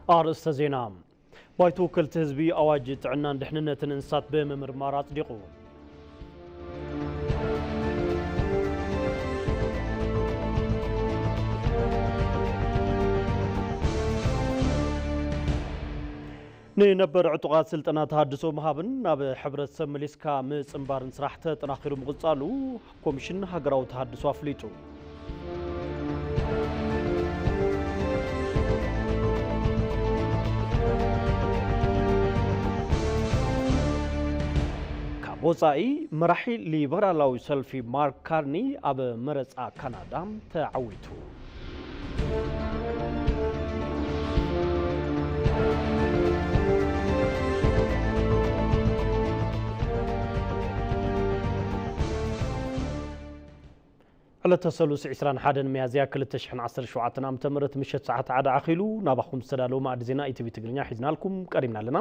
ኣርእስተ ዜና። ባይቶ ወከልቲ ህዝቢ ኣዋጅ ጥዕናን ድሕንነትን እንስሳት ብምምርማር ኣጽዲቑ። ንነበር ዕጡቓት ስልጠና ተሃድሶ ምሃብን ናብ ሕብረተሰብ መሊስካ ምጽንባርን ስራሕ ተጠናኺሩ ምቕጻሉ ኮሚሽን ሃገራዊ ተሃድሶ ኣፍሊጡ። ካብ ወጻኢ፣ መራሒ ሊበራላዊ ሰልፊ ማርክ ካርኒ ኣብ መረጻ ካናዳ ተዓዊቱ። ዕለተ ሰሉስ ዕስራን ሓደን ሚያዝያ ክልተ ሽሕን ዓሰርተ ሸውዓተን ዓመተ ምህረት ምሸት ሰዓት ሓደ ኣኺሉ ናባኹም ዝተዳለወ ማዕዲ ዜና ኢቲቪ ትግርኛ ሒዝናልኩም ቀሪብና ኣለና።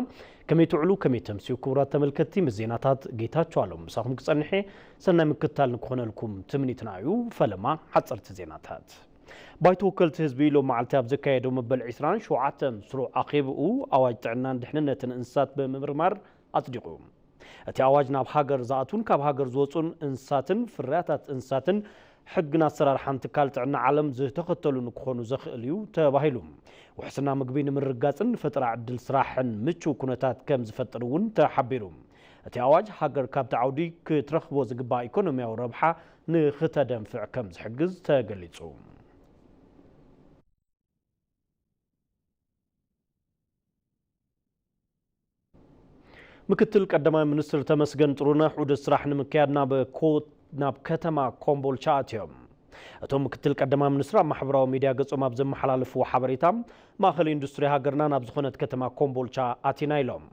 ከመይ ትውዕሉ፣ ከመይ ተምስዩ ክቡራት ተመልከትቲ? ምስ ዜናታት ጌታቸው ኣለሙ ምሳኹም ክጸንሕ እየ። ሰናይ ምክትታል ንክኾነልኩም ትምኒትና እዩ። ፈለማ ሓጸርቲ ዜናታት። ባይቶ ወከልቲ ህዝቢ ሎም መዓልቲ ኣብ ዘካየዶ መበል ዕስራን ሸውዓተን ስሩዕ ኣኼብኡ ኣዋጅ ጥዕናን ድሕንነትን እንስሳት ብምምርማር ኣጽዲቑ። እቲ ኣዋጅ ናብ ሃገር ዝኣትዉን ካብ ሃገር ዝወጹን እንስሳትን ፍርያታት እንስሳትን ሕግን ኣሰራርሓን ትካል ጥዕና ዓለም ዝተኸተሉ ንክኾኑ ዘኽእል እዩ ተባሂሉ። ውሕስና ምግቢ ንምርግጋጽን ንፈጠራ ዕድል ስራሕን ምቹው ኩነታት ከም ዝፈጥር እውን ተሓቢሩ። እቲ ኣዋጅ ሃገር ካብቲ ዓውዲ ክትረኽቦ ዝግባእ ኢኮኖሚያዊ ረብሓ ንክተደንፍዕ ከም ዝሕግዝ ተገሊጹ። ምክትል ቀዳማይ ሚኒስትር ተመስገን ጥሩነህ ዑደት ስራሕ ንምክያድ ናብ ኮ-፣ ናብ ከተማ ኮምቦልቻ ኣትዮም። እቶም ምክትል ቀዳማይ ሚኒስትር ኣብ ማሕበራዊ ሚድያ ገጾም ኣብ ዘመሓላለፍዎ ሓበሬታ፣ ማእኸል ኢንዱስትሪ ሃገርና ናብ ዝኾነት ከተማ ኮምቦልቻ ኣቲና ኢሎም።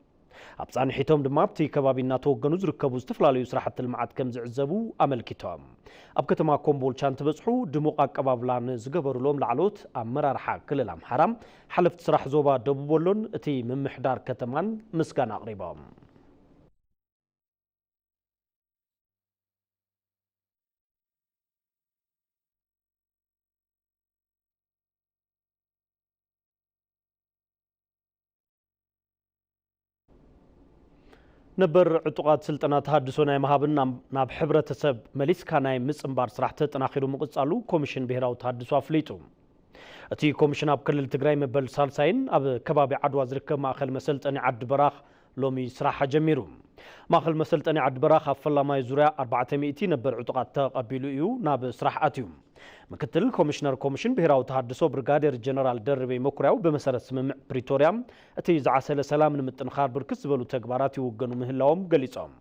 ኣብ ጻንሒቶም ድማ ኣብቲ ከባቢ እናተወገኑ ዝርከቡ ዝተፈላለዩ ስራሕቲ ልምዓት ከም ዝዕዘቡ ኣመልኪቶም። ኣብ ከተማ ኮምቦልቻ እንትበጽሑ ድሙቕ ኣቀባብላ ንዝገበሩሎም ላዕለዎት ኣመራርሓ ክልል ኣምሓራ፣ ሓለፍቲ ስራሕ ዞባ ደቡብ ወሎን እቲ ምምሕዳር ከተማን ምስጋና ኣቕሪቦም። ነበር ዕጡቓት ስልጠና ተሃድሶ ናይ ምሃብን ናብ፣ ናብ ሕብረተሰብ መሊስካ ናይ ምጽንባር ስራሕ ተጠናኺሩ ምቕጻሉ ኮሚሽን ብሄራዊ ተሃድሶ ኣፍሊጡ። እቲ ኮሚሽን ኣብ ክልል ትግራይ መበል ሳልሳይን ኣብ ከባቢ ዓድዋ ዝርከብ ማእኸል መሰልጠኒ ዓዲ በራኽ ሎሚ ስራሕ ኣጀሚሩ። ማእኸል መሰልጠኒ ዓዲ በራኽ ኣብ ፈላማይ ዙርያ ኣርባዕተ ሚእቲ ነበር ዕጡቓት ተቐቢሉ እዩ ናብ ስራሕ ኣትዩ። ምክትል ኮሚሽነር ኮሚሽን ብሄራዊ ተሃድሶ ብርጋዴር ጀነራል ደርበይ መኩርያው ብመሰረት ስምምዕ ፕሪቶርያ እቲ ዝዓሰለ ሰላም ንምጥንኻር ብርክት ዝበሉ ተግባራት ይውገኑ ምህላዎም ገሊጾም።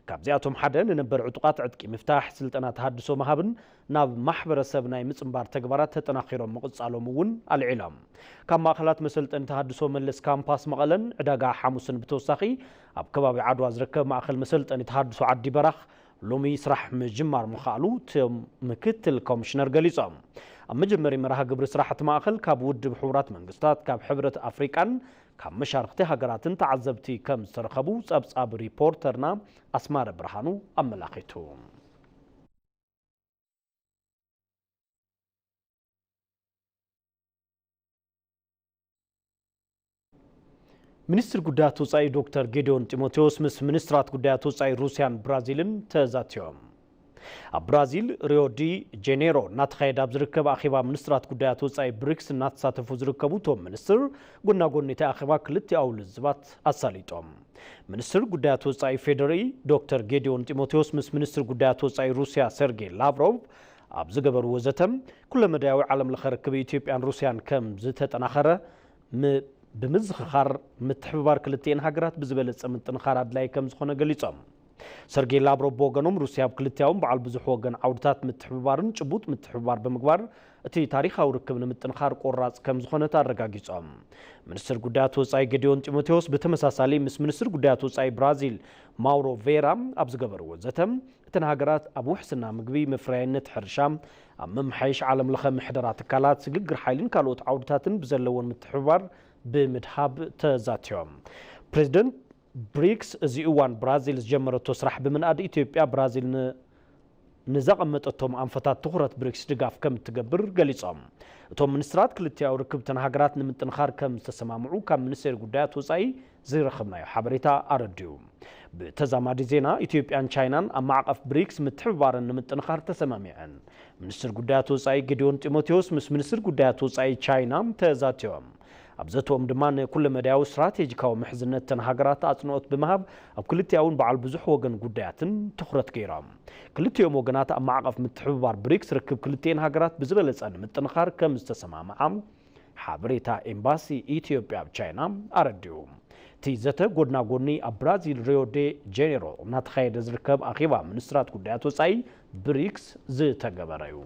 ካብዚኣቶም ሓደ ንነበር ዕጡቓት ዕጥቂ ምፍታሕ፣ ስልጠና ተሃድሶ ምሃብን ናብ ማሕበረሰብ ናይ ምጽንባር ተግባራት ተጠናኺሮም ምቕጻሎም እውን ኣልዒሎም። ካብ ማእኸላት መሰልጠኒ ተሃድሶ መለስ ካምፓስ መቐለን ዕዳጋ ሓሙስን ብተወሳኺ ኣብ ከባቢ ዓድዋ ዝርከብ ማእኸል መሰልጠኒ ተሃድሶ ዓዲ በራኽ ሎሚ ስራሕ ምጅማር ምኽኣሉ እቶም ምክትል ኮሚሽነር ገሊጾም። ኣብ መጀመሪ መርሃ ግብሪ ስራሕ እቲ ማእኸል ካብ ውድብ ሕቡራት መንግስታት፣ ካብ ሕብረት ኣፍሪቃን ካብ መሻርኽቲ ሃገራትን ተዓዘብቲ ከም ዝተረኸቡ ጸብጻብ ሪፖርተርና ኣስማረ ብርሃኑ ኣመላኺቱ። ሚኒስትር ጉዳያት ወጻኢ ዶክተር ጌዲዮን ጢሞቴዎስ ምስ ሚኒስትራት ጉዳያት ወጻኢ ሩስያን ብራዚልን ተዛትዮም። ኣብ ብራዚል ሪዮ ዲ ጄኔሮ እናተኻየደ ኣብ ዝርከብ ኣኼባ ሚኒስትራት ጉዳያት ወጻኢ ብሪክስ እናተሳተፉ ዝርከቡ እቶም ሚኒስትር፣ ጎና ጎኒ እቲ ኣኼባ ክልቲኣዊ ልዝባት ኣሳሊጦም። ሚኒስትር ጉዳያት ወጻኢ ፌዴሪ ዶክተር ጌዲዮን ጢሞቴዎስ ምስ ሚኒስትር ጉዳያት ወጻኢ ሩስያ ሰርጌይ ላቭሮቭ ኣብ ዝገበርዎ ዘተ፣ ኩለመዳያዊ ዓለም ለኸ ርክብ ኢትዮጵያን ሩስያን ከም ዝተጠናኸረ ም-፣ ብምዝኽኻር፣ ምትሕብባር ክልቲኤን ሃገራት ብዝበለጸ ምጥንኻር ኣድላዪ ከም ዝኾነ ገሊጾም። ሰርጌይ ላቭሮቭ ብወገኖም፣ ሩስያ ኣብ ክልቲኣውን በዓል ብዙሕ ወገን ዓውድታት ምትሕብባርን ጭቡጥ ምትሕብባር ብምግባር፣ እቲ ታሪኻዊ ርክብ ንምጥንኻር ቆራጽ ከም ዝኾነት ኣረጋጊጾም። ሚኒስትር ጉዳያት ወጻኢ ጌዲዮን ጢሞቴዎስ ብተመሳሳሊ ምስ ሚኒስትር ጉዳያት ወጻኢ ብራዚል ማውሮ ቬራ ኣብ ዝገበርዎ ዘተ፣ እተን ሃገራት ኣብ ውሕስና ምግቢ፣ መፍረያይነት ሕርሻ፣ ኣብ ምምሓይሽ ዓለም ለኸ ምሕደራ ትካላት፣ ስግግር ሓይልን ካልኦት ዓውድታትን ብዘለወን ምትሕብባር ብምድሃብ ተዛትዮም። ፕሬዚደንት ብሪክስ፣ እዚ እዋን ብራዚል ዝጀመረቶ ስራሕ ብምንኣድ፣ ኢትዮጵያ ብራዚል ን-፣ ንዘቐመጠቶም ኣንፈታት ትኹረት ብሪክስ ድጋፍ ከም እትገብር ገሊጾም። እቶም ሚኒስትራት ክልቲኣዊ ርክብተን ሃገራት ንምጥንኻር ከም ዝተሰማምዑ ካብ ሚኒስቴር ጉዳያት ወጻኢ ዝረኸብናዮ ሓበሬታ ኣረዲኡ። ብተዛማዲ ዜና፣ ኢትዮጵያን ቻይናን ኣብ ማዕቐፍ ብሪክስ ምትሕብባረን ንምጥንኻር ተሰማሚዐን። ሚኒስትር ጉዳያት ወጻኢ ጌዲዮን ጢሞቴዎስ ምስ ሚኒስትር ጉዳያት ወጻኢ ቻይና ተዛቲዮም። ኣብ ዘተኦም ድማ ንኩለመዳያዊ ስትራቴጂካዊ ምሕዝነተን ሃገራት ኣጽንኦት ብምሃብ ኣብ ክልቲኣውን በዓል ብዙሕ ወገን ጉዳያትን ትኹረት ገይሮም። ክልቲኦም ወገናት ኣብ ማዕቐፍ ምትሕብባር ብሪክስ ርክብ ክልቲኤን ሃገራት ብዝበለጸ ንምጥንኻር ከም ዝተሰማምዓ ሓበሬታ ኤምባሲ ኢትዮጵያ ኣብ ቻይና ኣረዲኡ። እቲ ዘተ ጎድና ጎኒ ኣብ ብራዚል ሪዮ ዴ ጄኔሮ እናተኻየደ ዝርከብ ኣኼባ ሚኒስትራት ጉዳያት ወጻኢ ብሪክስ ዝተገበረ እዩ።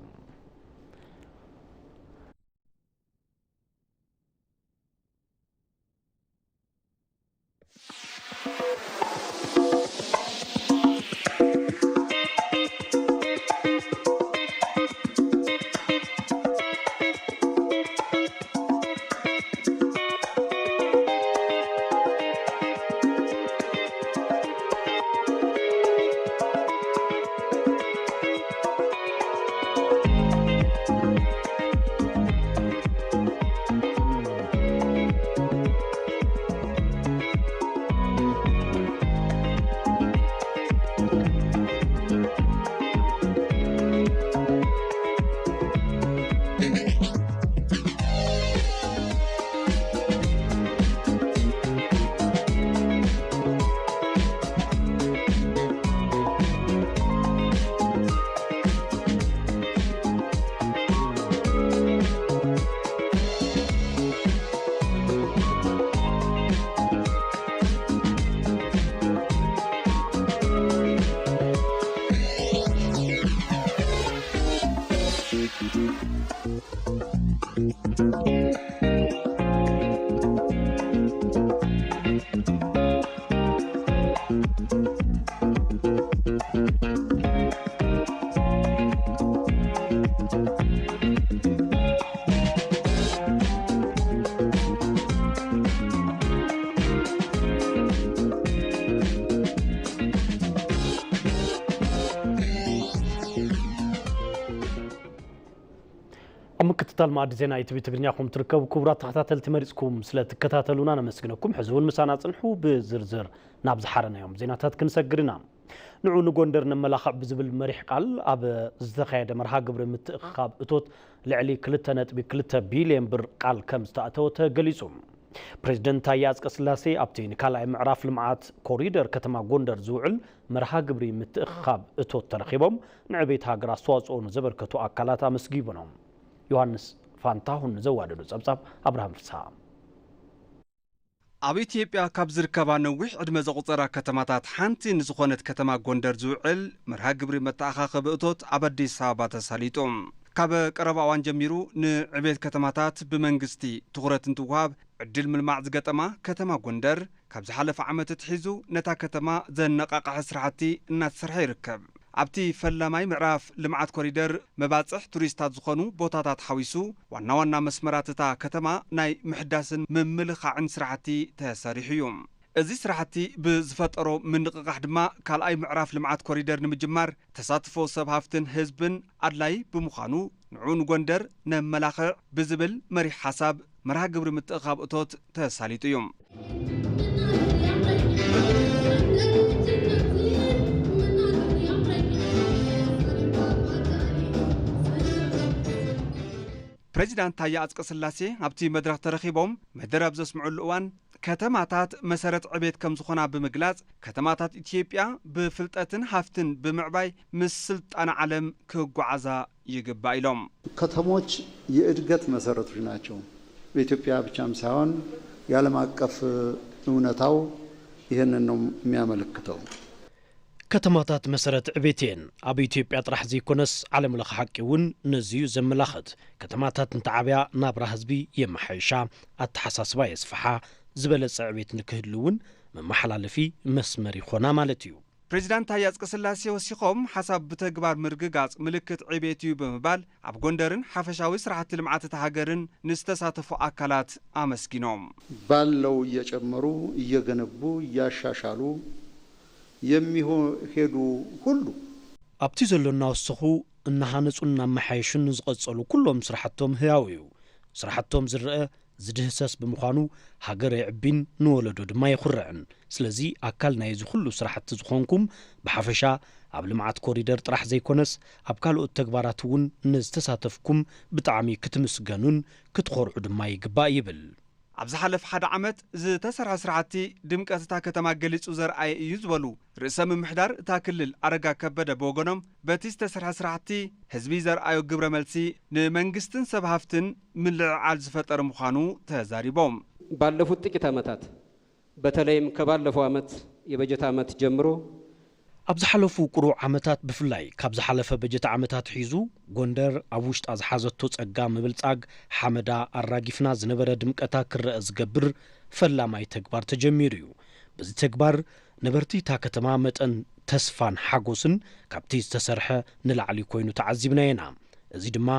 ኣብ ምክትታል መኣዲ ዜና ኢቲቪ ትግርኛ ኹም ትርከቡ ክቡራት ተኸታተልቲ፣ መሪጽኩም ስለ ትከታተሉና ነመስግነኩም። ሕዚ እውን ምሳና ጽንሑ፣ ብዝርዝር ናብ ዝሓረናዮም ዜናታት ክንሰግር ኢና። ንዑ ንጎንደር ነመላኽዕ ብዝብል መሪሕ ቃል ኣብ ዝተኻየደ መርሃ ግብሪ ምትእኽኻብ እቶት ልዕሊ ክልተ ነጥቢ ክልተ ቢልዮን ብር ቃል ከም ዝተኣተወ ተገሊጹ። ፕሬዝደንት ታየ ኣጽቀስላሴ ኣብቲ ንካልኣይ ምዕራፍ ልምዓት ኮሪደር ከተማ ጎንደር ዝውዕል መርሃ ግብሪ ምትእኽኻብ እቶት ተረኺቦም ንዕቤት ሃገር ኣስተዋጽኦ ንዘበርከቱ ኣካላት ኣመስጊኖም። ዮሃንስ ፋንታሁን ንዘዋደዶ ጸብጻብ ኣብርሃም ፍስሃ። ኣብ ኢትዮጵያ ካብ ዝርከባ ነዊሕ ዕድመ ዘቑጸራ ከተማታት ሓንቲ ንዝኾነት ከተማ ጎንደር ዝውዕል መርሃ ግብሪ መተኣኻኸቢ እቶት ኣብ ኣዲስ ኣበባ ተሳሊጡ። ካብ ቀረባ እዋን ጀሚሩ ንዕቤት ከተማታት ብመንግስቲ ትኹረት እንትወሃብ ዕድል ምልማዕ ዝገጠማ ከተማ ጎንደር፣ ካብ ዝሓለፈ ዓመት ኣትሒዙ ነታ ከተማ ዘነቓቕሐ ስራሕቲ እናተሰርሐ ይርከብ። ኣብቲ ፈላማይ ምዕራፍ ልምዓት ኮሪደር፣ መባጽሕ ቱሪስታት ዝኾኑ ቦታታት ሓዊሱ፣ ዋና ዋና መስመራት እታ ከተማ ናይ ምሕዳስን ምምልኻዕን ስራሕቲ ተሰሪሑ እዩ። እዚ ስራሕቲ ብዝፈጠሮ ምንቕቓሕ ድማ፣ ካልኣይ ምዕራፍ ልምዓት ኮሪደር ንምጅማር ተሳትፎ ሰብ ሃፍትን ህዝብን ኣድላይ ብምዃኑ፣ ንዑ ንጎንደር ነመላኽዕ ብዝብል መሪሕ ሓሳብ መርሃ ግብሪ ምትእኻብ እቶት ተሳሊጡ እዩ። ፕሬዚዳንት ታየ ኣጽቀስላሴ ኣብቲ መድረኽ ተረኺቦም መደረ ኣብ ዘስምዑሉ እዋን፣ ከተማታት መሰረት ዕቤት ከም ዝኾና ብምግላጽ፣ ከተማታት ኢትዮጵያ ብፍልጠትን ሃፍትን ብምዕባይ ምስ ስልጣነ ዓለም ክጓዓዛ ይግባእ ኢሎም። ከተሞች የእድገት መሰረቶች ናቸው። በኢትዮጵያ ብቻም ሳይሆን የዓለም አቀፍ እውነታው ይህንን ነው የሚያመለክተው። ከተማታት መሰረት ዕቤት እየን። ኣብ ኢትዮጵያ ጥራሕ ዘይኮነስ፣ ዓለም ለኸ ሓቂ እውን ነዚ እዩ ዘመላኽት። ከተማታት እንተዓብያ፣ ናብራ ህዝቢ የመሓይሻ፣ ኣተሓሳስባ የስፍሓ፣ ዝበለጸ ዕቤት ንክህሉ እውን መመሓላለፊ መስመር ይኾና ማለት እዩ። ፕሬዚዳንት ታየ ኣጽቀስላሴ ወሲኾም፣ ሓሳብ ብተግባር ምርግጋጽ ምልክት ዕቤት እዩ ብምባል፣ ኣብ ጎንደርን ሓፈሻዊ ስራሕቲ ልምዓት እታ ሃገርን ንዝተሳተፉ ኣካላት ኣመስጊኖም። ባለው እየጨመሩ፣ እየገነቡ፣ እያሻሻሉ የሚሄዱ ሁሉ ኣብቲ ዘሎ እናወሰኹ፣ እናሃነጹን እናመሓየሹን ንዝቐጸሉ ኩሎም ስራሕቶም ህያው እዩ። ስራሕቶም ዝረአ ዝድህሰስ ብምዃኑ፣ ሃገር የዕቢን ንወለዶ ድማ የኹርዕን። ስለዚ ኣካል ናይዚ ኩሉ ስራሕቲ ዝኾንኩም፣ ብሓፈሻ ኣብ ልምዓት ኮሪደር ጥራሕ ዘይኮነስ፣ ኣብ ካልኦት ተግባራት እውን ንዝተሳተፍኩም ብጣዕሚ ክትምስገኑን ክትኾርዑ ድማ ይግባእ ይብል። ኣብ ዝሓለፈ ሓደ ዓመት ዝተሰርሐ ስራሕቲ ድምቀት እታ ከተማ ገሊጹ ዘርኣየ እዩ ዝበሉ ርእሰ ምምሕዳር እታ ክልል ኣረጋ ከበደ ብወገኖም፣ በቲ ዝተሰርሐ ስራሕቲ ህዝቢ ዘርኣዮ ግብረ መልሲ ንመንግስትን ሰብ ሃፍትን ምልዕዓል ዝፈጠረ ምዃኑ ተዛሪቦም። ባለፉት ጥቂት ዓመታት በተለይም ከባለፈው ዓመት የበጀት ዓመት ጀምሮ ኣብ ዝሓለፉ ቁሩብ ዓመታት ብፍላይ ካብ ዝሓለፈ በጀት ዓመታት ሒዙ ጎንደር ኣብ ውሽጣ ዝሓዘቶ ጸጋ ምብልጻግ ሓመዳ ኣራጊፍና ዝነበረ ድምቀታ ክረአ ዝገብር ፈላማይ ተግባር ተጀሚሩ እዩ። በዚ ተግባር ነበርቲ እታ ከተማ መጠን ተስፋን ሓጎስን ካብቲ ዝተሰርሐ ንላዕሊ ኮይኑ ተዓዚብናዮ ኢና። እዚ ድማ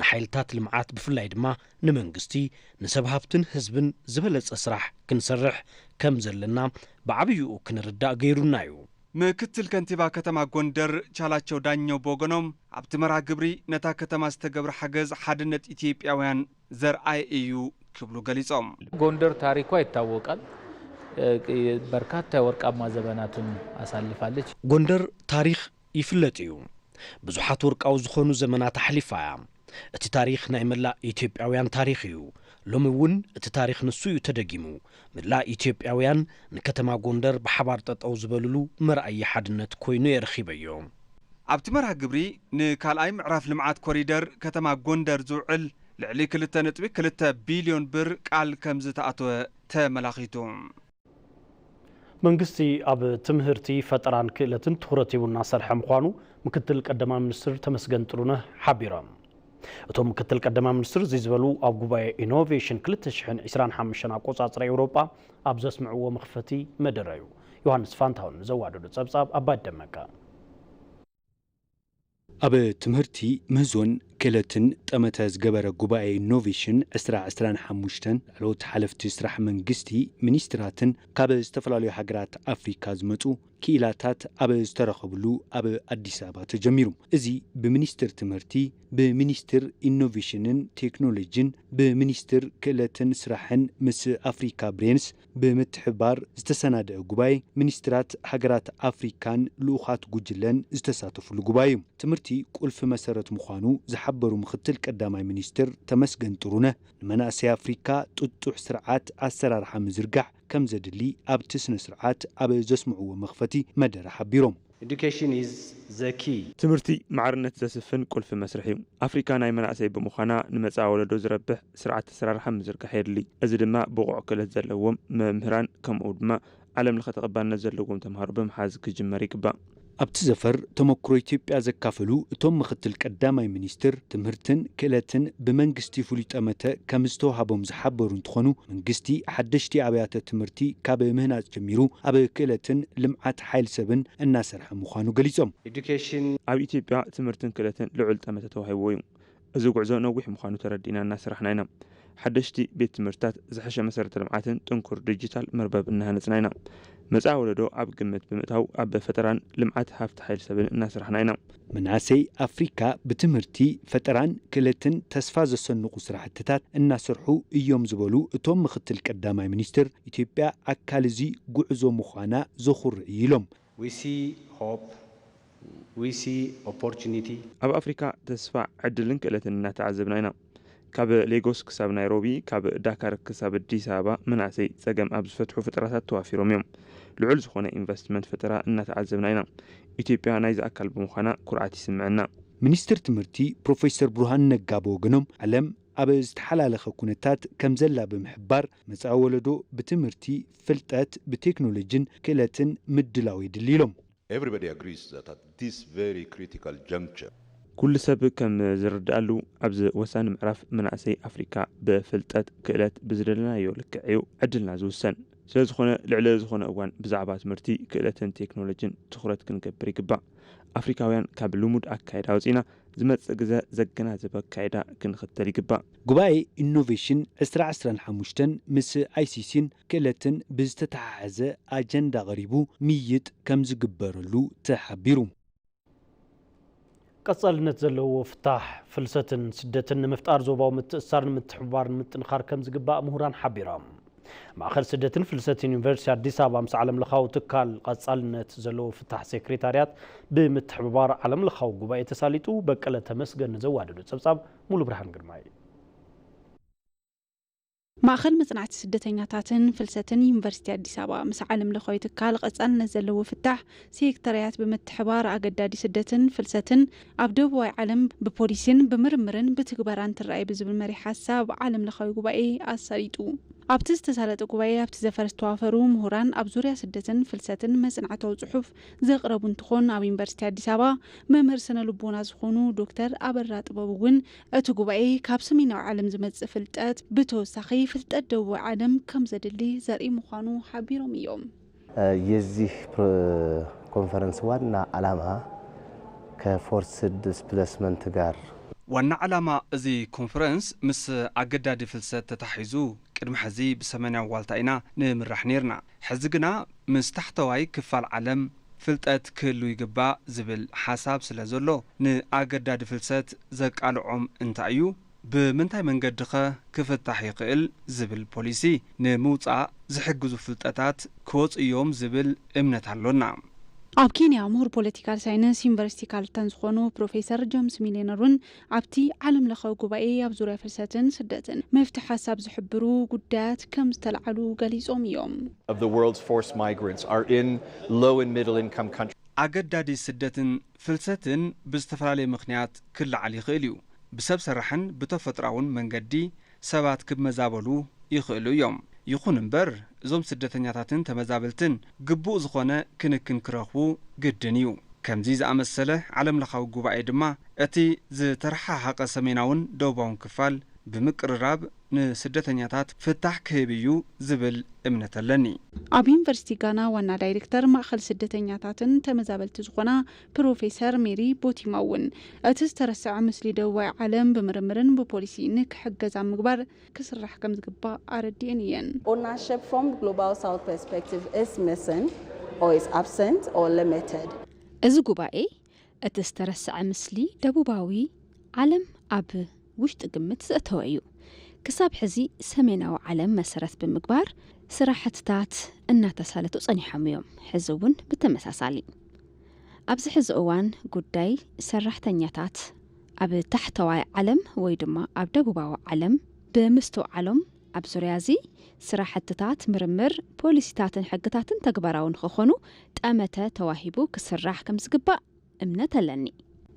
ንሓይልታት ልምዓት ብፍላይ ድማ ንመንግስቲ፣ ንሰብ ሃፍትን ህዝብን ዝበለጸ ስራሕ ክንሰርሕ ከም ዘለና ብዓብይኡ ክንርዳእ ገይሩና እዩ። ምክትል ከንቲባ ከተማ ጎንደር ቻላቸው ዳኘው ብወገኖም፣ ኣብቲ መርሃ ግብሪ ነታ ከተማ ዝተገብረ ሓገዝ ሓድነት ኢትዮጵያውያን ዘርኣየ እዩ ክብሉ ገሊጾም። ጎንደር ታሪኳ ይታወቃል። በርካታ ወርቃማ ዘመናትን አሳልፋለች። ጎንደር ታሪኽ ይፍለጥ እዩ። ብዙሓት ወርቃዊ ዝኾኑ ዘመናት ኣሕሊፋ እያ። እቲ ታሪኽ ናይ መላእ ኢትዮጵያውያን ታሪኽ እዩ። ሎሚ እውን እቲ ታሪኽ ንሱ እዩ ተደጊሙ። መላእ ኢትዮጵያውያን ንከተማ ጎንደር ብሓባር ጠጠው ዝበልሉ መርኣያ ሓድነት ኮይኑ የረኺበዮ። ኣብቲ መርሃ ግብሪ ንካልኣይ ምዕራፍ ልምዓት ኮሪደር ከተማ ጎንደር ዝውዕል ልዕሊ ክልተ ነጥቢ ክልተ ቢልዮን ብር ቃል ከም ዝተኣተወ ተመላኺቱ። መንግስቲ ኣብ ትምህርቲ፣ ፈጠራን ክእለትን ትኹረት ሂቡ እናሰርሐ ምዃኑ ምክትል ቀዳማይ ሚኒስትር ተመስገን ጥሩነህ ሓቢሮም። እቶም ምክትል ቀዳማይ ሚኒስትር እዚ ዝበሉ ኣብ ጉባኤ ኢኖቬሽን ክልተ ሽሕን ዕስራን ሓሙሽተን ኣቆጻጽራ ኤውሮጳ ኣብ ዘስምዕዎ መኽፈቲ መደረ እዩ። ዮሃንስ ፋንታሁን ንዘዋደዶ ጸብጻብ ኣባይ ደመቀ። ኣብ ትምህርቲ፣ ምህዞን ክእለትን ጠመተ ዝገበረ ጉባኤ ኢኖቬሽን ዕስራ ዕስራን ሓሙሽተን ላዕለዎት ሓለፍቲ ስራሕ መንግስቲ፣ ሚኒስትራትን ካብ ዝተፈላለዩ ሃገራት ኣፍሪካ ዝመፁ ክኢላታት ኣብ ዝተረኸብሉ ኣብ ኣዲስ ኣበባ ተጀሚሩ። እዚ ብሚኒስትር ትምህርቲ፣ ብሚኒስትር ኢኖቬሽንን ቴክኖሎጂን፣ ብሚኒስትር ክእለትን ስራሕን ምስ ኣፍሪካ ብሬንስ ብምትሕብባር ዝተሰናደአ ጉባኤ፣ ሚኒስትራት ሃገራት ኣፍሪካን ልኡኻት ጉጅለን ዝተሳተፉሉ ጉባኤ እዩ። ትምህርቲ ቁልፊ መሰረት ምዃኑ ዝሓበሩ ምክትል ቀዳማይ ሚኒስትር ተመስገን ጥሩነህ፣ ንመናእሰይ ኣፍሪካ ጥጡሕ ስርዓት ኣሰራርሓ ምዝርጋሕ ከም ዘድሊ ኣብቲ ስነ ስርዓት ኣብ ዘስምዕዎ መኽፈቲ መደረ ሓቢሮም። Education is the key. ትምህርቲ ማዕርነት ዘስፍን ቁልፊ መስርሕ እዩ። ኣፍሪካ ናይ መናእሰይ ብምዃና ንመጻኢ ወለዶ ዝረብሕ ስርዓት ኣሰራርሓ ምዝርጋሕ የድሊ። እዚ ድማ ብቑዕ ክእለት ዘለዎም መምህራን ከምኡ ድማ ዓለም ለኸ ተቐባልነት ዘለዎም ተምሃሮ ብምሓዝ ክጅመር ይግባእ። ኣብቲ ዘፈር ተመክሮ ኢትዮጵያ ዘካፈሉ እቶም ምክትል ቀዳማይ ሚኒስትር፣ ትምህርትን ክእለትን ብመንግስቲ ፍሉይ ጠመተ ከም ዝተውሃቦም ዝሓበሩ እንትኾኑ፣ መንግስቲ ሓደሽቲ ኣብያተ ትምህርቲ ካብ ምህናፅ ጀሚሩ ኣብ ክእለትን ልምዓት ሓይል ሰብን እናሰርሐ ምዃኑ ገሊፆም። Education ኣብ ኢትዮጵያ ትምህርትን ክእለትን ልዑል ጠመተ ተዋሂብዎ እዩ። እዚ ጉዕዞ ነዊሕ ምዃኑ ተረዲእና እናሰራሕና ኢና። ሓደሽቲ ቤት ትምህርትታት፣ ዝሐሸ መሰረተ ልምዓትን ጥንኩር ዲጂታል መርበብ እናሃነፅና ኢና። መፃኢ ወለዶ ኣብ ግምት ብምእታው ኣብ ፈጠራን ልምዓት ሃፍቲ ሓይል ሰብን እናሰራሕና ኢና። መናእሰይ ኣፍሪካ ብትምህርቲ፣ ፈጠራን ክእለትን ተስፋ ዘሰንቑ ስራሕትታት እናሰርሑ እዮም ዝበሉ እቶም ምክትል ቀዳማይ ሚኒስትር፣ ኢትዮጵያ ኣካል እዚ ጉዕዞ ምዃና ዘኹርዕ እዩ ኢሎም። We see hope, we see opportunity. ኣብ ኣፍሪካ ተስፋ፣ ዕድልን ክእለትን እናተዓዘብና ኢና። ካብ ሌጎስ ክሳብ ናይሮቢ፣ ካብ ዳካር ክሳብ ኣዲስ ኣበባ መናእሰይ ፀገም ኣብ ዝፈትሑ ፈጠራታት ተዋፊሮም እዮም። ልዑል ዝኾነ ኢንቨስትመንት ፈጠራ እናተዓዘብና ኢና። ኢትዮጵያ ናይዚ ኣካል ብምዃና ኩርዓት ይስምዐና። ሚኒስትር ትምህርቲ ፕሮፌሰር ብርሃኑ ነጋ ብወገኖም፣ ዓለም ኣብ ዝተሓላለኸ ኩነታት ከም ዘላ ብምሕባር፣ መጻኢ ወለዶ ብትምህርቲ፣ ፍልጠት፣ ብቴክኖሎጂን ክእለትን ምድላው የድሊ ኢሎም። Everybody agrees that at this very critical juncture, ኩሉ ሰብ ከም ዝርድኣሉ፣ ኣብዚ ወሳኒ ምዕራፍ መናእሰይ ኣፍሪካ ብፍልጠት፣ ክእለት፣ ብዝደለናዮ ልክዕ እዩ ዕድልና ዝውሰን። ስለዝኾነ ልዕሊ ዝኾነ እዋን ብዛዕባ ትምህርቲ፣ ክእለትን ቴክኖሎጂን ትኹረት ክንገብር ይግባእ። ኣፍሪካውያን ካብ ልሙድ ኣካይዳ ወፂና ዝመፅእ ግዘ ዘገናዘበ ኣካይዳ ክንኽተል ይግባእ። ጉባኤ ኢኖቬሽን ዕስራ ዕስራን ሓሙሽተን ምስ ኣይሲሲን ክእለትን ብዝተተሓሓዘ ኣጀንዳ ቀሪቡ ምይይጥ ከም ዝግበረሉ ተሓቢሩ። ቀጻልነት ዘለዎ ፍታሕ ፍልሰትን ስደትን ንምፍጣር ዞባዊ ምትእስሳርን ምትሕብባርን ምጥንኻር ከም ዝግባእ ምሁራን ሓቢሮም። ማእኸል ስደትን ፍልሰትን ዩኒቨርሲቲ ኣዲስ ኣበባ ምስ ዓለም ለኻዊ ትካል ቀጻልነት ዘለዎ ፍታሕ ሴክሬታርያት ብምትሕብባር ዓለም ለኻዊ ጉባኤ ተሳሊጡ። በቀለ ተመስገን ንዘዋደዶ ጸብጻብ ሙሉ ብርሃን ግርማይ። ማእኸል መጽናዕቲ ስደተኛታትን ፍልሰትን ዩኒቨርሲቲ ኣዲስ ኣበባ ምስ ዓለም ለኻዊ ትካል ቀጻልነት ዘለዎ ፍታሕ ሴክተርያት ብምትሕባር ኣገዳዲ ስደትን ፍልሰትን ኣብ ደቡባዊ ዓለም ብፖሊሲን ብምርምርን ብትግበራን ትረኣይ ብዝብል መሪ ሓሳብ ዓለም ለኻዊ ጉባኤ ኣሳሊጡ። ኣብቲ ዝተሳለጠ ጉባኤ ኣብቲ ዘፈር ዝተዋፈሩ ምሁራን ኣብ ዙርያ ስደትን ፍልሰትን መጽናዕታዊ ጽሑፍ ዘቕረቡ እንትኾን ኣብ ዩኒቨርሲቲ ኣዲስ ኣበባ መምህር ስነ ልቦና ዝኾኑ ዶክተር ኣበራ ጥበቡ እውን እቲ ጉባኤ ካብ ሰሜናዊ ዓለም ዝመጽእ ፍልጠት ብተወሳኺ ፍልጠት ደቡብ ዓለም ከም ዘድሊ ዘርኢ ምዃኑ ሓቢሮም እዮም። የዚህ ኮንፈረንስ ዋና ዓላማ ከፎርስድ ዲስፕሌስመንት ጋር ዋና ዓላማ እዚ ኮንፈረንስ ምስ ኣገዳዲ ፍልሰት ተታሒዙ ቅድሚ ሕዚ ብሰሜናዊ ዋልታ ኢና ንምራሕ ነርና። ሕዚ ግና ምስ ታሕተዋይ ክፋል ዓለም ፍልጠት ክህሉ ይግባእ ዝብል ሓሳብ ስለ ዘሎ ንኣገዳዲ ፍልሰት ዘቃልዖም እንታይ እዩ? ብምንታይ መንገዲ ኸ ክፍታሕ ይኽእል ዝብል ፖሊሲ ንምውፃእ ዝሕግዙ ፍልጠታት ክወፁ እዮም ዝብል እምነት ኣሎና። ኣብ ኬንያ ምሁር ፖለቲካል ሳይንስ ዩኒቨርሲቲ ካርልተን ዝኾኑ ፕሮፌሰር ጀምስ ሚሊነር እውን ኣብቲ ዓለም ለኻዊ ጉባኤ ኣብ ዙርያ ፍልሰትን ስደትን መፍትሒ ሓሳብ ዝሕብሩ ጉዳያት ከም ዝተለዓሉ ገሊጾም እዮም። of the world's forced migrants are in low and middle income countries. ኣገዳዲ ስደትን ፍልሰትን ብዝተፈላለየ ምኽንያት ክለዓል ይኽእል እዩ። ብሰብ ሰራሕን ብተፈጥራውን መንገዲ ሰባት ክመዛበሉ ይኽእሉ እዮም። ይኹን እምበር እዞም ስደተኛታትን ተመዛበልትን ግቡእ ዝኾነ ክንክን ክረኽቡ ግድን እዩ። ከምዚ ዝኣመሰለ ዓለም ለኻዊ ጉባኤ ድማ እቲ ዝተረሓሓቐ ሰሜናውን ደቡባውን ክፋል ብምቅርራብ ንስደተኛታት ፍታሕ ክህብ እዩ ዝብል እምነት ኣለኒ። ኣብ ዩኒቨርሲቲ ጋና ዋና ዳይሬክተር ማእኸል ስደተኛታትን ተመዛበልቲ ዝኾና ፕሮፌሰር ሜሪ ቦቲማ እውን እቲ ዝተረሰዐ ምስሊ ደቡባዊ ዓለም ብምርምርን ብፖሊሲ ንክሕገዝ ኣብ ምግባር ክስራሕ ከም ዝግባእ ኣረዲኤን እየን። Ownership from Global South perspective is missing or is absent or limited. እዚ ጉባኤ እቲ ዝተረሰዐ ምስሊ ደቡባዊ ዓለም ኣብ ውሽጢ ግምት ዘእተወ እዩ። ክሳብ ሕዚ ሰሜናዊ ዓለም መሰረት ብምግባር ስራሕትታት እናተሳለጡ ጸኒሖም እዮም። ሕዚ እውን ብተመሳሳሊ ኣብዚ ሕዚ እዋን ጉዳይ ሰራሕተኛታት ኣብ ታሕተዋይ ዓለም ወይ ድማ ኣብ ደቡባዊ ዓለም ብምስትውዓሎም ኣብ ዙርያ እዚ ስራሕትታት ምርምር፣ ፖሊሲታትን ሕግታትን ተግባራዊ ንክኾኑ ጠመተ ተዋሂቡ ክስራሕ ከም ዝግባእ እምነት ኣለኒ።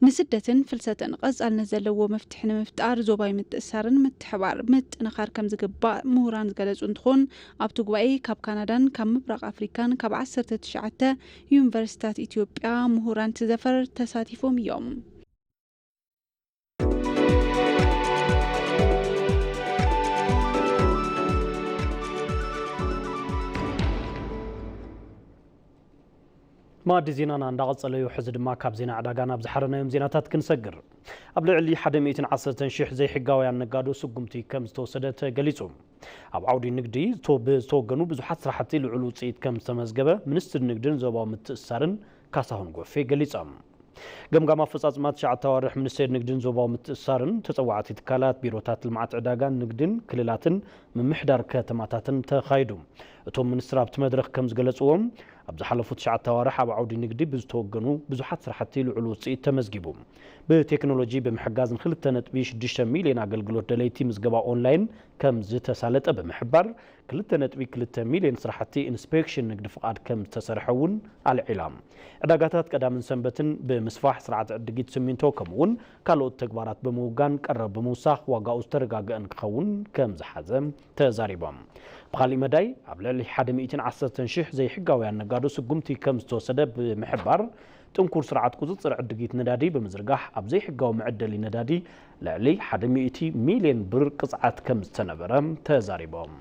ንስደትን ፍልሰትን ቀጻልነት ዘለዎ መፍትሒ ንምፍጣር ዞባዊ ምትእሳርን ምትሕባር ምጥንኻር ከም ዝግባእ ምሁራን ዝገለጹ እንትኾን ኣብቲ ጉባኤ ካብ ካናዳን ካብ ምብራቕ ኣፍሪካን ካብ ዓሰርተ ትሽዓተ ዩኒቨርሲታት ኢትዮጵያ ምሁራን ትዘፈር ተሳቲፎም እዮም። ማዲ ዜናና እንዳቐጸለ እዩ። ሕዚ ድማ ካብ ዜና ዕዳጋ ናብ ዝሓረናዮም ዜናታት ክንሰግር። ኣብ ልዕሊ ሓደ ሚእትን ዓሰርተን ሽሕ ዘይሕጋውያን ነጋዶ ስጉምቲ ከም ዝተወሰደ ተገሊጹ። ኣብ ዓውዲ ንግዲ ብዝተወገኑ ብዙሓት ስራሕቲ ልዑል ውፅኢት ከም ዝተመዝገበ ሚኒስትሪ ንግድን ዞባዊ ምትእስሳርን ካሳሁን ጎፌ ገሊጾም። ገምጋም ኣፈፃፅማ ትሽዓተ ኣዋርሕ ሚኒስቴር ንግድን ዞባዊ ምትእስሳርን ተፀዋዕቲ ትካላት ቢሮታት ልምዓት ዕዳጋን ንግድን ክልላትን ምምሕዳር ከተማታትን ተኻይዱ። እቶም ሚኒስትር ኣብቲ መድረኽ ከም ዝገለፅዎም ኣብ ዝሓለፉ ትሽዓተ ኣዋርሕ ኣብ ዓውዲ ንግዲ ብዝተወገኑ ብዙሓት ስራሕቲ ልዑል ውፅኢት ተመዝጊቡ። ብቴክኖሎጂ ብምሕጋዝ ንክልተ ነጥቢ ሽዱሽተ ሚልዮን ኣገልግሎት ደለይቲ ምዝገባ ኦንላይን ከም ዝተሳለጠ ብምሕባር ክልተ ነጥቢ ክልተ ሚልዮን ስራሕቲ ኢንስፔክሽን ንግዲ ፍቓድ ከም ዝተሰርሐ እውን ኣልዒላ። ዕዳጋታት ቀዳምን ሰንበትን ብምስፋሕ ስርዓት ዕድጊት ስሚንቶ ከምኡ እውን ካልኦት ተግባራት ብምውጋን ቀረብ ብምውሳኽ ዋጋኡ ዝተረጋገአ ንክኸውን ከም ዝሓዘ ተዛሪቦም። ብኻሊእ መዳይ ኣብ ልዕሊ ሓደ ሚእትን ዓሰርተን ሽሕ ዘይሕጋውያን ነጋዶ ስጉምቲ ከም ዝተወሰደ ብምሕባር ጥንኩር ስርዓት ቁፅፅር ዕድጊት ነዳዲ ብምዝርጋሕ ኣብ ዘይሕጋዊ መዐደሊ ነዳዲ ልዕሊ ሓደ ሚእቲ ሚልዮን ብር ቅፅዓት ከም ዝተነበረ ተዛሪቦም።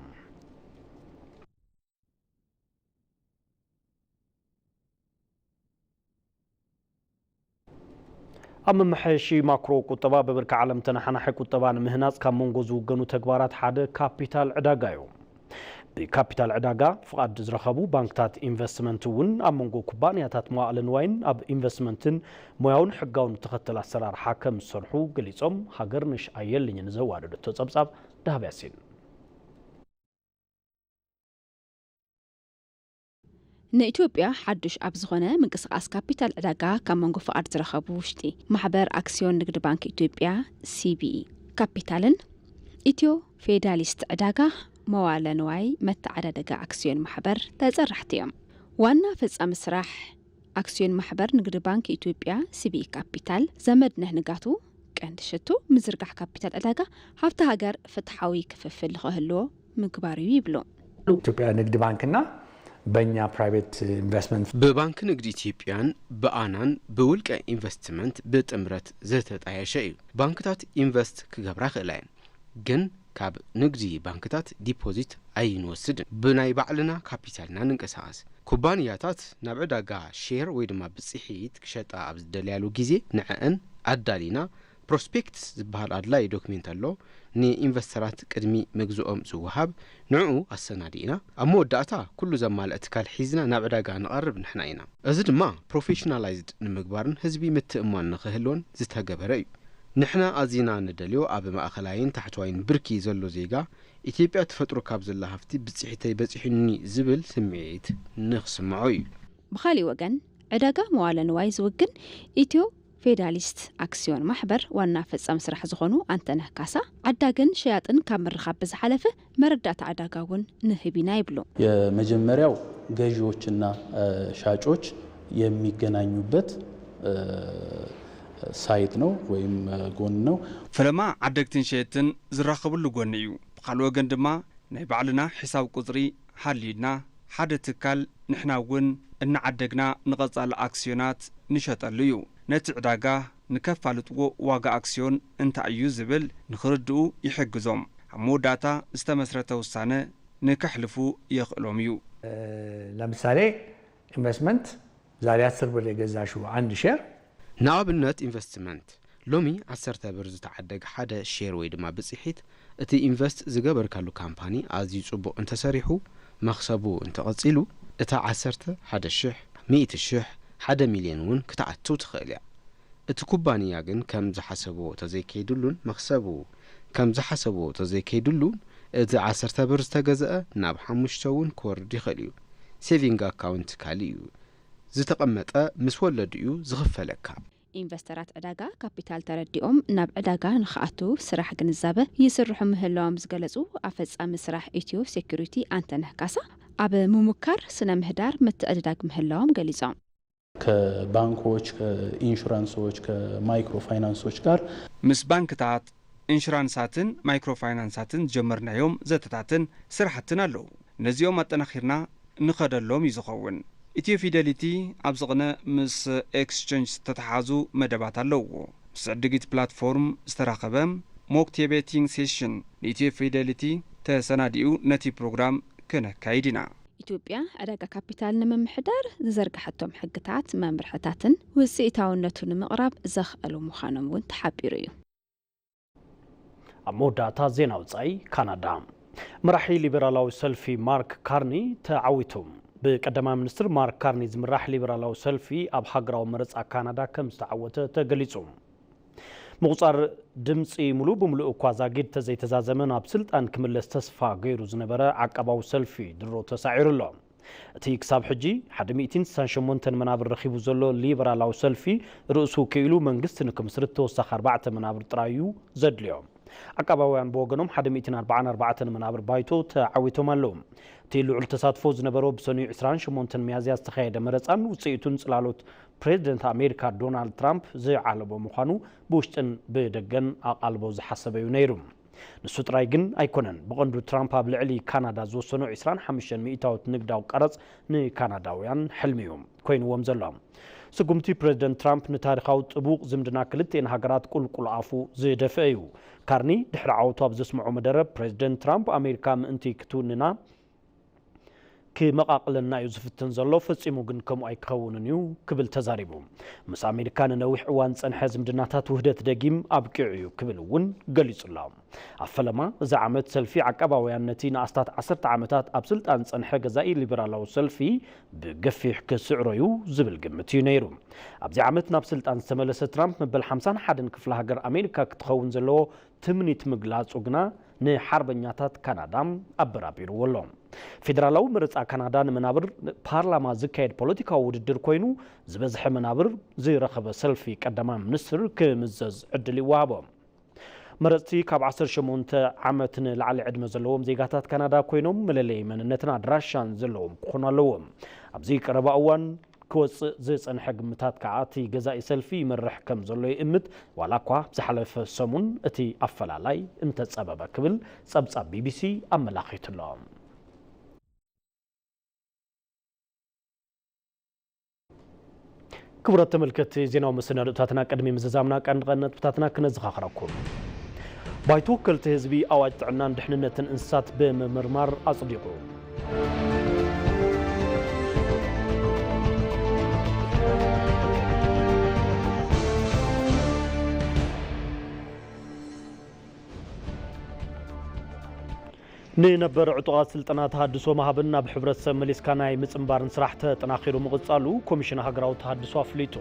ኣብ መመሓየሺ ማክሮ ቁጠባ ብብርኪ ዓለም ተነሓናሒ ቁጠባ ንምህናፅ ካብ መንጎ ዝውገኑ ተግባራት ሓደ ካፒታል ዕዳጋ እዩ። ብካፒታል ዕዳጋ ፍቓድ ዝረኸቡ ባንክታት ኢንቨስትመንት እውን ኣብ መንጎ ኩባንያታት መዋእለ ንዋይን ኣብ ኢንቨስትመንትን ሞያውን ሕጋውን ብተኸተል ኣሰራርሓ ከም ዝሰርሑ ገሊጾም። ሃገርነሽ ኣየልኝ ንዘዋደደቶ ጸብጻብ ደሃብ ያሲን። ንኢትዮጵያ ሓዱሽ ኣብ ዝኾነ ምንቅስቓስ ካፒታል ዕዳጋ ካብ መንጎ ፍቓድ ዝረኸቡ ውሽጢ ማሕበር ኣክሲዮን ንግዲ ባንክ ኢትዮጵያ፣ ሲቢኢ፣ ካፒታልን ኢትዮ ፌዳሊስት ዕዳጋ መዋለ ንዋይ መተዓዳደጋ ኣክሲዮን ማሕበር ተፀራሕቲ እዮም። ዋና ፈፃሚ ስራሕ ኣክሲዮን ማሕበር ንግዲ ባንክ ኢትዮጵያ፣ ሲቢኢ ካፒታል፣ ዘመድነህ ንጋቱ፣ ቀንዲ ሽቱ ምዝርጋሕ ካፒታል ዕዳጋ ሃብቲ ሃገር ፍትሓዊ ክፍፍል ንኽህልዎ ምግባር እዩ ይብሉ። ኢትዮጵያ ንግድ ባንክና በእኛ ፕራይቬት ኢንቨስትመንት ብባንክ ንግዲ ኢትዮጵያን ብኣናን ብውልቀ ኢንቨስትመንት ብጥምረት ዝተጣየሸ እዩ። ባንክታት ኢንቨስት ክገብራ ክእላ እየን፣ ግን ካብ ንግዲ ባንክታት ዲፖዚት ኣይንወስድን። ብናይ ባዕልና ካፒታልና ንንቀሳቐስ። ኩባንያታት ናብ ዕዳጋ ሼር ወይ ድማ ብፅሒት ክሸጣ ኣብ ዝደልያሉ ግዜ ንዐአን ኣዳሊና ፕሮስፔክትስ ዝበሃል ኣድላዪ ዶክሜንት ኣሎ። ንኢንቨስተራት ቅድሚ ምግዝኦም ዝወሃብ ንዕኡ ኣሰናዲእና። ኣብ መወዳእታ ኩሉ ዘማልአ ትካል ሒዝና ናብ ዕዳጋ ንቐርብ ንሕና ኢና። እዚ ድማ ፕሮፌሽናላይዝድ ንምግባርን ህዝቢ ምትእምማን ንኽህልዎን ዝተገበረ እዩ። ንሕና ኣዚና ንደልዮ ኣብ ማእኸላይን ታሕተዋይን ብርኪ ዘሎ ዜጋ ኢትዮጵያ ትፈጥሮ ካብ ዘላ ሃፍቲ ብፅሒተይ በፂሑኒ ዝብል ስምዒት ንኽስምዖ እዩ። ብኻሊእ ወገን ዕዳጋ መዋለ ንዋይ ዝውግን ኢትዮ ፌዳሊስት ኣክሲዮን ማሕበር ዋና ፈጻሚ ስራሕ ዝኾኑ ኣንተነህ ካሳ፣ ዓዳግን ሸያጥን ካብ ምርኻብ ብዝሓለፈ መረዳእታ ዕዳጋ እውን ንህብ ኢና ይብሉ። የመጀመሪያው ገዢዎችና ሻጮች የሚገናኙበት ሳይት ነው ወይም ጎን ነው። ፈለማ ዓደግትን ሸየጥትን ዝራኸብሉ ጎኒ እዩ። ብኻልእ ወገን ድማ ናይ ባዕልና ሒሳብ ቁጽሪ ሃልዩና ሓደ ትካል ንሕና እውን እናዓደግና ንቐጻሊ ኣክስዮናት ንሸጠሉ እዩ። ነቲ ዕዳጋ ንከፋልጥዎ ዋጋ ኣክስዮን እንታይ እዩ ዝብል ንኽርድኡ ይሕግዞም። ኣብ መወዳእታ ዝተመስረተ ውሳነ ንከሕልፉ የኽእሎም እዩ። ለምሳሌ ኢንቨስትመንት ዛሬ አስር ብር የገዛሽው አንድ ሼር ንኣብነት ኢንቨስትመንት ሎሚ ዓሰርተ ብር ዝተዓደገ ሓደ ሼር ወይ ድማ ብፅሒት እቲ ኢንቨስት ዝገበርካሉ ካምፓኒ ኣዝዩ ፅቡቕ እንተሰሪሑ መኽሰቡ እንተቐፂሉ እታ ዓሰርተ፣ ሓደ ሽሕ፣ ሚእቲ ሽሕ፣ ሓደ ሚልዮን እውን ክትኣቱ ትኽእል እያ። እቲ ኩባንያ ግን ከም ዝሓሰብዎ ተዘይከይድሉን መኽሰቡ ከም ዝሓሰብዎ ተዘይከይድሉን እቲ ዓሰርተ ብር ዝተገዝአ ናብ ሓሙሽተ እውን ክወርድ ይኽእል እዩ። ሴቪንግ ኣካውንት ካልእ እዩ። ዝተቐመጠ ምስ ወለድኡ ዝኽፈለካ። ኢንቨስተራት ዕዳጋ ካፒታል ተረዲኦም ናብ ዕዳጋ ንኽኣትዉ ስራሕ ግንዛበ ይስርሑ ምህላዎም ዝገለጹ ኣፈጻሚ ስራሕ ኢትዮ ሴኩሪቲ ኣንተነህ ካሳ፣ ኣብ ምሙካር ስነ ምህዳር ምትዕድዳግ ምህላዎም ገሊጾም። ከባንኮች፣ ከኢንሹራንሶች፣ ከማይክሮ ፋይናንሶች ጋር ምስ ባንክታት፣ ኢንሹራንሳትን ማይክሮ ፋይናንሳትን ዝጀመርናዮም ዘተታትን ስራሕትን ኣለዉ። ነዚኦም ኣጠናኺርና ንኸደሎም እዩ ዝኸውን። ኢትዮ ፊደሊቲ ኣብዚ ቅነ ምስ ኤክስቸንጅ ዝተተሓዙ መደባት ኣለውዎ። ምስ ዕድጊት ፕላትፎርም ዝተራኸበ ሞክቴቤቲንግ ሴሽን ንኢትዮ ፊደሊቲ ተሰናዲኡ ነቲ ፕሮግራም ክነካይድ ኢና። ኢትዮጵያ ዕዳጋ ካፒታል ንምምሕዳር ዝዘርግሐቶም ሕግታት፣ መምርሕታትን ውፅኢታውነቱ ንምቕራብ ዘኽእሉ ምዃኖም እውን ተሓቢሩ እዩ። ኣብ መወዳእታ ዜና ወጻኢ ካናዳ። መራሒ ሊበራላዊ ሰልፊ ማርክ ካርኒ ተዓዊቱ። ብቀዳማይ ሚኒስትር ማርክ ካርኒ ዝምራሕ ሊበራላዊ ሰልፊ ኣብ ሃገራዊ መረጻ ካናዳ ከም ዝተዓወተ ተገሊጹ። ምቑጻር ድምጺ ሙሉእ ብምሉእ እኳ ዛጊድ ተዘይተዛዘመ ናብ ስልጣን ክምለስ ተስፋ ገይሩ ዝነበረ ዓቃባዊ ሰልፊ ድሮ ተሳዒሩ ኣሎ። እቲ ክሳብ ሕጂ ሓደ ሚእትን ስሳን ሸሞንተን መናብር ረኺቡ ዘሎ ሊበራላዊ ሰልፊ ርእሱ ክኢሉ መንግስቲ ንክምስርት ተወሳኺ ኣርባዕተ መናብር ጥራይ እዩ ዘድልዮ። ዓቃባውያን ብወገኖም ሓደ ሚእትን ኣርባዓን ኣርባዕተን መናብር ባይቶ ተዓዊቶም ኣለዉ። እቲ ልዑል ተሳትፎ ዝነበሮ ብሰኑይ ዕስራን ሸሞንተን ሚያዝያ ዝተኻየደ መረጻን ውጽኢቱን ጽላሎት ፕሬዚደንት ኣሜሪካ ዶናልድ ትራምፕ ዝዓለቦ ምዃኑ ብውሽጥን ብደገን ኣቓልቦ ዝሓሰበ እዩ ነይሩ። ንሱ ጥራይ ግን ኣይኮነን። ብቐንዱ ትራምፕ ኣብ ልዕሊ ካናዳ ዝወሰኖ ዕስራን ሓሙሽተን ሚእታዊት ንግዳዊ ቀረጽ ንካናዳውያን ሕልሚ እዩ ኮይንዎም ዘሎ። ስጉምቲ ፕሬዚደንት ትራምፕ ንታሪኻዊ ጥቡቕ ዝምድና ክልቲኤን ሃገራት ቁልቁል ኣፉ ዝደፍአ እዩ። ካርኒ ድሕሪ ዓወቱ ኣብ ዘስምዖ መደረ፣ ፕሬዚደንት ትራምፕ ኣሜሪካ ምእንቲ ክትውንና ክመቓቕለና እዩ ዝፍትን ዘሎ፣ ፈጺሙ ግን ከምኡ ኣይክኸውንን እዩ ክብል ተዛሪቡ። ምስ ኣሜሪካ ንነዊሕ እዋን ዝጸንሐ ዝምድናታት ውህደት ደጊም ኣብቂዑ እዩ ክብል እውን ገሊጹ ኣሎ። ኣብ ፈለማ እዚ ዓመት ሰልፊ ዓቃባውያን ነቲ ንኣስታት ዓሰርተ ዓመታት ኣብ ስልጣን ዝጸንሐ ገዛኢ ሊበራላዊ ሰልፊ ብገፊሕ ክስዕሮ እዩ ዝብል ግምት እዩ ነይሩ። ኣብዚ ዓመት ናብ ስልጣን ዝተመለሰ ትራምፕ መበል ሓምሳን ሓደን ክፍለ ሃገር ኣሜሪካ ክትኸውን ዘለዎ ትምኒት ምግላጹ ግና ንሓርበኛታት ካናዳ ኣበራቢርዎ ኣሎ። ፌደራላዊ መረጻ ካናዳ ንመናብር ፓርላማ ዝካየድ ፖለቲካዊ ውድድር ኮይኑ፣ ዝበዝሐ መናብር ዝረኸበ ሰልፊ ቀዳማይ ሚኒስትር ክምዘዝ ዕድል ይወሃቦ። መረጽቲ ካብ ዓሰርተ ሸሞንተ ዓመት ንላዕሊ ዕድመ ዘለዎም ዜጋታት ካናዳ ኮይኖም፣ መለለዪ መንነትን ኣድራሻን ዘለዎም ክኾኑ ኣለዎም። ኣብዚ ቀረባ እዋን ክወጽእ ዝጸንሐ ግምታት ከኣ፣ እቲ ገዛኢ ሰልፊ ይመርሕ ከም ዘሎ ይእምት፣ ዋላ እኳ ዝሓለፈ ሰሙን እቲ ኣፈላላይ እንተጸበበ ክብል ጸብጻብ ቢቢሲ ኣመላኺቱ ኣሎ። ክቡራት ተመልከትቲ፣ ዜናዊ መሰናድኦታትና ቅድሚ ምዝዛምና ቀንዲ ቀንዲ ነጥብታትና ክነዘኻኽረኩም። ባይቶ ወከልቲ ህዝቢ ኣዋጅ ጥዕናን ድሕንነትን እንስሳት ብምምርማር ኣጽዲቑ። ንነበር ዕጡቓት ስልጠና ተሃድሶ ምሃብን ናብ ሕብረተሰብ መሊስካ ናይ ምጽንባርን ስራሕ ተጠናኺሩ ምቕጻሉ ኮሚሽን ሃገራዊ ተሃድሶ ኣፍሊጡ።